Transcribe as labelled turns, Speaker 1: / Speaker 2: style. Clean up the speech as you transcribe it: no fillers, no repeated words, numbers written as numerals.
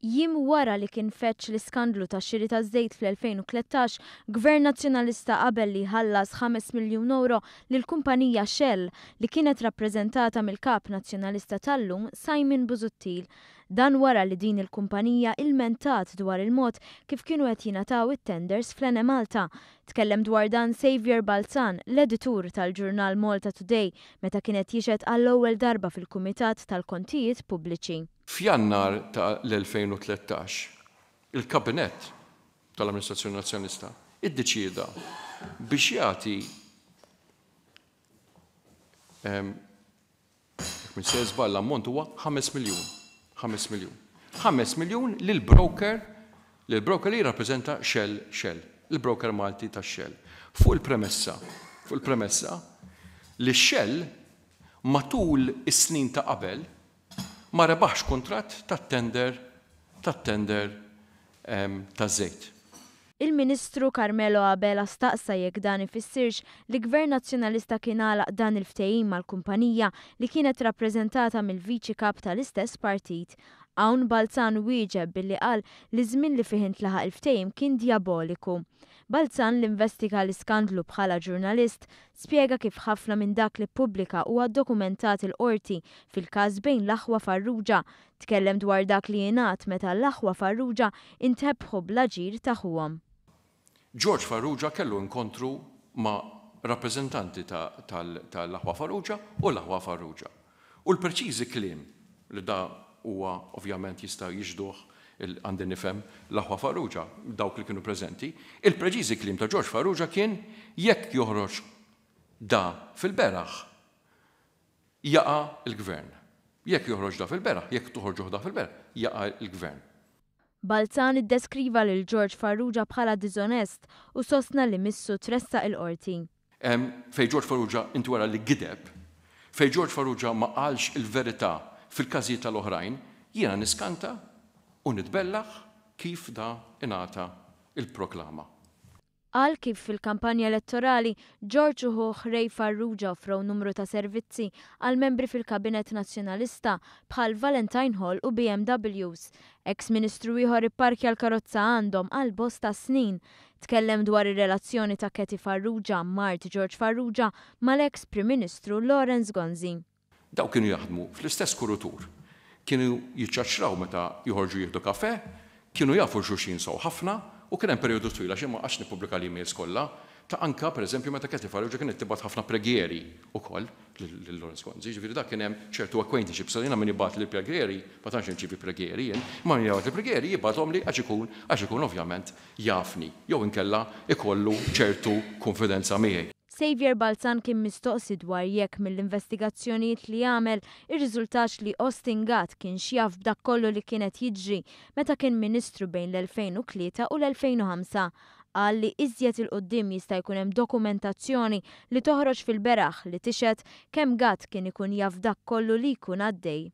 Speaker 1: Jiem wara li kien feġġ l-iskandlu tax-xiri taż-żejt fl-2013, Gvern Nazzjonalista qabel li jħallas 5 miljun ewro lill-kumpanija Shell li kienet rappreżentata mill-Kap Nazzjonalista tal-lum Simon Busuttil. Dan wara li din il-kumpanija ilmentat dwar il-mod kif kienu qed jingħataw it-tenders fl-Enemalta. Tkellem dwar dan Saviour Balzan, l-editur tal-ġurnal Malta Today, meta kien qed jixhed għall-ewwel darba fil-Kumitat tal-Kontijiet Pubbliċi.
Speaker 2: F'Jannar ta' l-2013, il-Kabinett tal-Amministrazzjoni Nazzjonalista iddeċieda biex jagħti jekk m'iniex sejjer żball l-ammont huwa 5 miljun, 5 miljun. 5 miljun lil broker lil broker li jirrappreżenta Shell Shell, il-broker Malti ta' Shell. Fuq il-premessa, fuq il-premessa li Shell matul is-snin ta' qabel ma rebaħx kuntratt tat-tender tat-tender taż-żejt.
Speaker 1: Il-Ministru Carmelo Abela staqsa jekk dan ifissirx li Gvern Nazzjonalista kien għalaq dan il-ftehim mal-kumpanija li kienet rappreżentata mill-Viċi Kap tal-istess partit. Hawn Balzan wieġeb billi qal li ż-żmien li fih intlaħaq il-ftehim kien djaboliku. Balzan li investiga l-iskandlu bħala ġurnalist Spjega kif ħafna minn dak li ppubblika huwa ddokumentat il-Qorti fil-każ bejn l-aħwa Farrugia. Tkellem dwar dak li jingħad meta l-aħwa Farrugia intebħu bl-aġir ta' ħuhom.
Speaker 2: George Farrugia kellu inkontru ma' rappreżentanti tal-aħwa Farrugia u l-aħwa Farrugia. U l-preċiżi kliem, li da huwa ovvjament jista' jixhduh għandi nifhem l-aħwa Farrugia, dawk li kienu preżenti, il-preċiżi kliem ta' George Farrugia kien jekk joħroġ da fil-beraħ, jaqa' l-Gvern. Jekk joħroġ da fil-beraħ, jekk toħorġuh da fil-beraħ, jaqa' l-Gvern.
Speaker 1: Balzan iddeskriva lil George Farrugia bħala diżonest u sostna li missu tressaq il-Qorti.
Speaker 2: Fejn George Farrugia intwera li gideb, fejn George Farrugia ma qalx il-verità fil-każijiet tal-oħrajn, jiena niskanta u nitbellaħ kif da ingħata il-proklama.
Speaker 1: Qal kif fil-kampanja elettorali, George u ħuh Ray Farrugia offrew numru ta' servizzi għal membri fil-Kabinett Nazzjonalista bħal Valentine Hall u BMWs. Eks Ministru ieħor ipparkja l-karozza għandhom għal bosta snin. Tkellem dwar ir-relazzjoni ta' Cathy Farrugia, mart George Farrugia, mal-eks Prim Ministru Lawrence Gonzi.
Speaker 2: Dawk kienu jaħdmu fl-istess kurutur. Kienu jiċċaċċraw meta joħorġu jieħdu kafè, kienu jafu 'l xulxin sew ħafna u kien hemm perjodu twil, għax jien ma qgħadtx nippubblika l-emails kollha, ta' anke, pereżempju, meta Cathy Farrugia kienet tibgħat ħafna preghieri ukoll lil Lawrence Gonzi, jiġifieri dak kien hemm ċertu acquaintanceship, so jiena min jibgħatli l-preghieri, ma tantx nirċievi preghieri jien, imma min jibgħatli preghieri jibgħathomli għax ikun għax ikun ovvjament jafni jew inkella jkollu ċertu kunfidenza miegħi.
Speaker 1: Saviour Balzan kien mistoqsi dwar jekk mill-investigazzjonijiet li għamel irriżultax li Austin Gatt kienx jaf b'dak kollu li kien qed jiġri meta kien Ministru bejn l-2003 u l-2005. Qal li iżjed 'il quddiem jista' jkun hemm dokumentazzjoni li toħroġ fil-beraħ li tixhed kemm Gatt kien ikun jaf dak kollu li jkun għaddej.